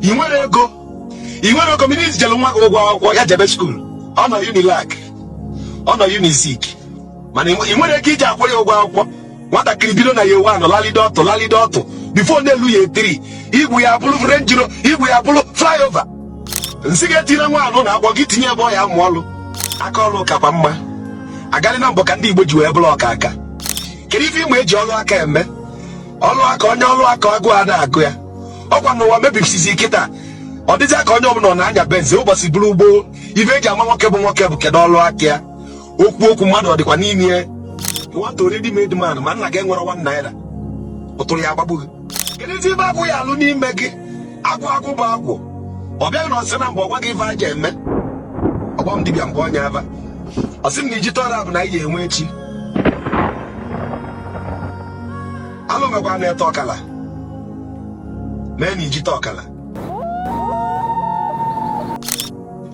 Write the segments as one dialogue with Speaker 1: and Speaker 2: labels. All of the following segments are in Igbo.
Speaker 1: Ị nwere ego, ị nwere ego mmiri ijelu nwa gị ụgwọ akwụkwọ ya jebe school. Ọ nọ Unilag, ọ nọ Unizik, mana ị nwere ego iji akwụ ya ụgwọ akwụkwọ. Nwatakịrị bido na year 1 lalide ọtụ, lalide ọtụ, before na-elu year 3, igwe ya bụrụ Range Rover, igwe ya bụrụ flyover. Nsị ga-etinye nwa anụ na akwụkwọ gị, tinye ebe ọ ya amụ ọlụ. Aka ọlụ kakwa mma. Agalị na mbọ ka ndị Igbo ji wee bụrụ ọka aka. Kedu ife ịma eji ọlụ aka eme? Ọlụ aka, onye ọlụ aka, agụ a na-agụ ya. Ọkwa n'ụwa mebisizi kịta, ọ dịzị ka onye ọbụla ọ na-anya Benz ụbọchị bụrụ ugbo. Ife eji ama nwoke bụ nwoke bụ kedu ọlụ aka ya. Okwu okwu mmadụ ọ dịkwa n'ime ya. You want to ready made man, ma nna gị enwere 1 naira, ụtụrụ ya agbagbu gị. Kedu ife agwụ ya alụ n'ime gị? Agwụ, agwụ bụ agwụ. Ọ bịaghị na ọsị na mbụ ọgwa gị ife aja eme. Ọgbọ m dibịa mgbe ọnya ava, ọ sị m na iji tọrọ abụ na anyị ga-enwe echi. Alụ mekwa na-ete ọkala mee na ijite ọkala.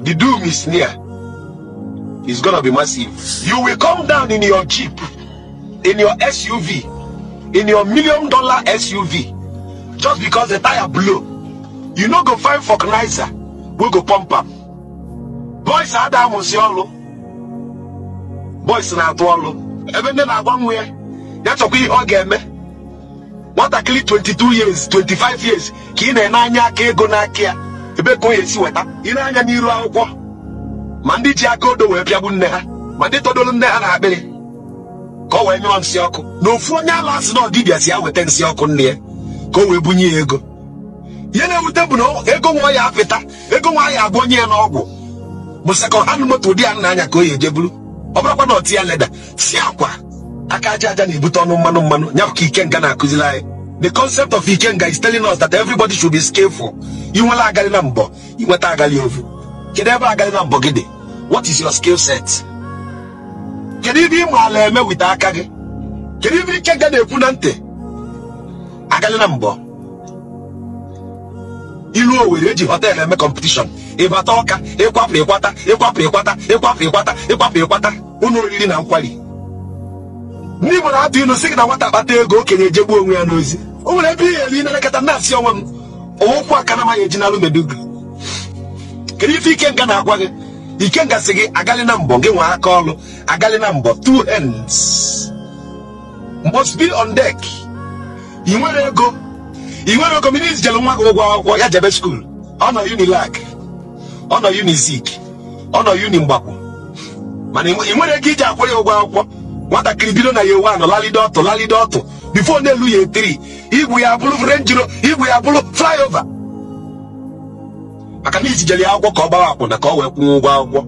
Speaker 1: The doom is near. It's gonna be massive. You will come down in your Jeep, in your SUV, in your $1 million SUV, just because the tire blow. You no go find vulcanizer wey go pump am. Boys ada amụsị ọlụ, boys na-atụ ọlụ. Ebe ndị na-agwa nwa ya ya chọkwa ihe ọ ga-eme. Nwatakịrị 22 years, 25 years, ka ị na-ene anya aka ego n'aka ya, ebe ka o esi weta. Ị na-anya n'iru akwụkwọ, ma ndị ji aka odo wee pịagbu nne ha, ma ndị tọdoro nne ha na akpịrị ka ọ wee nyụọ nsị ọkụ. Na ofu onye ala asị na ọdịbịa si ya weta nsị ọkụ nne ya ka o wee bunye ya ego. Ihe na-ewute bụ na ego nwa ya apịta, ego nwa ya agwa onye ya n'ọgwụ bụ second hand moto dị ya nna anya ka o ya eje buru. Ọ bụrụkwa na ọtị ya leda si akwa aka aja aja na-ebute ọnụ mmanụ mmanụ. Ya bụ ka Ikenga na-akụziri anyị. The concept of Ikenga is telling us that everybody should be skillful. Inwere agali na mbọ, inweta agali ofu. Kedu ebe agali na mbọ gị dị? What is your skill set? Kedu ibe ị maala eme wite aka gị? Kedu ibe Ikenga na-ekwu na ntị? Agali na mbọ. Ilu Owere eji hotel eme competition, ịbata Ọka, ịkwapụ ịkwata, ịkwapụ ịkwata, ịkwapụ ịkwata, ịkwapụ ịkwata, ụlọ oriri na nkwari. Ndị Igbo na-atụ ilu sị gị na nwata kpata ego, okenye ejegbu onwe ya n'ozi. O nwere ebe ihe elu na-elekọta na-asị onwe m ụkwụ aka na amaghị eji n'alụ medugu. Kedu ife Ikenga na-agwa gị? Ikenga sị gị agali na mbọ gị nwee aka ọlụ. Agali na mbọ, two hands must be on deck. Ị nwere ego, ị nwere ego mmiri ijelu nwa gị ụgwọ akwụkwọ ya jebe school. Ọ nọ Unilag, ọ nọ Unizik, ọ nọ Uni Mgbakwu, mana ị nwere ego iji akwụ ya ụgwọ akwụkwọ. Nwatakịrị bido na year 1 lalide ọtụ, lalide ọtụ, before na-elu year 3, igwe ya bụrụ Range Rover, igwe ya bụrụ flyover, maka na ijijere ya akwụkwọ ka ọ gbawa akwụna ka ọ wee kwụọ ụgwọ akwụkwọ.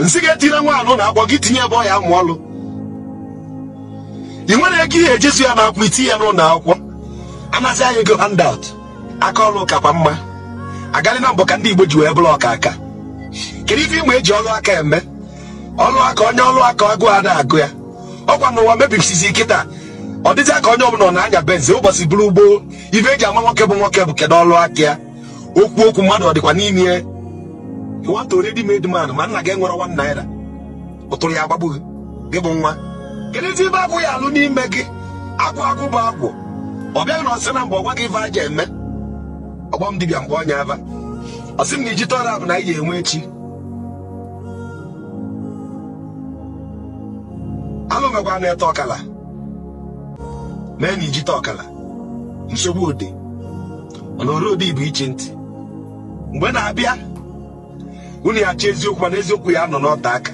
Speaker 1: Nsị ga-etinye nwa anụ na akwụkwọ gị, tinye ebe ọ ya amụ ọlụ. Ị nwere ego ihe ejezu ya na akwụkwọ, itinye ya n'ụlọ akwụkwọ, anazi anyị ego handout. Aka ọlụ kakwa mma. Agali na mbọ ka ndị Igbo ji wee bụrụ ọka aka. Kedu ife ịma eji ọlụ aka eme? Ọlụ aka, onye ọlụ aka, agụ a na-agụ ya. Ọkwa n'ụwa mebisizi kịta, ọ dịzị ka onye ọbụla ọ na-anya Benz ụbọchị bụrụ ugbo. Ife eji ama nwoke bụ nwoke bụ kedu ọlụ aka ya. Okwu okwu mmadụ ọ dịkwa n'ime ya. You want to ready made man, ma nna gị enwere 1 naira, ụtụrụ ya agbagbu gị. Gị bụ nwa, kedu ife agwụ ya alụ n'ime gị? Agwụ, agwụ bụ agwụ. Ọ bịaghị na ọsị na mbụ ọgwa gị ife aja eme. Ọgbọ m dibịa mgbe ọnya ava, ọ sị m na iji tọrọ abụ na anyị ga-enwe echi. Alụ mekwa na-ete ọkala mee na ijite ọkala. Nsogbu ode mana ore ode bụ iche ntị mgbe na-abịa unu ya achọ eziokwu, mana eziokwu ya nọ n'ọta aka.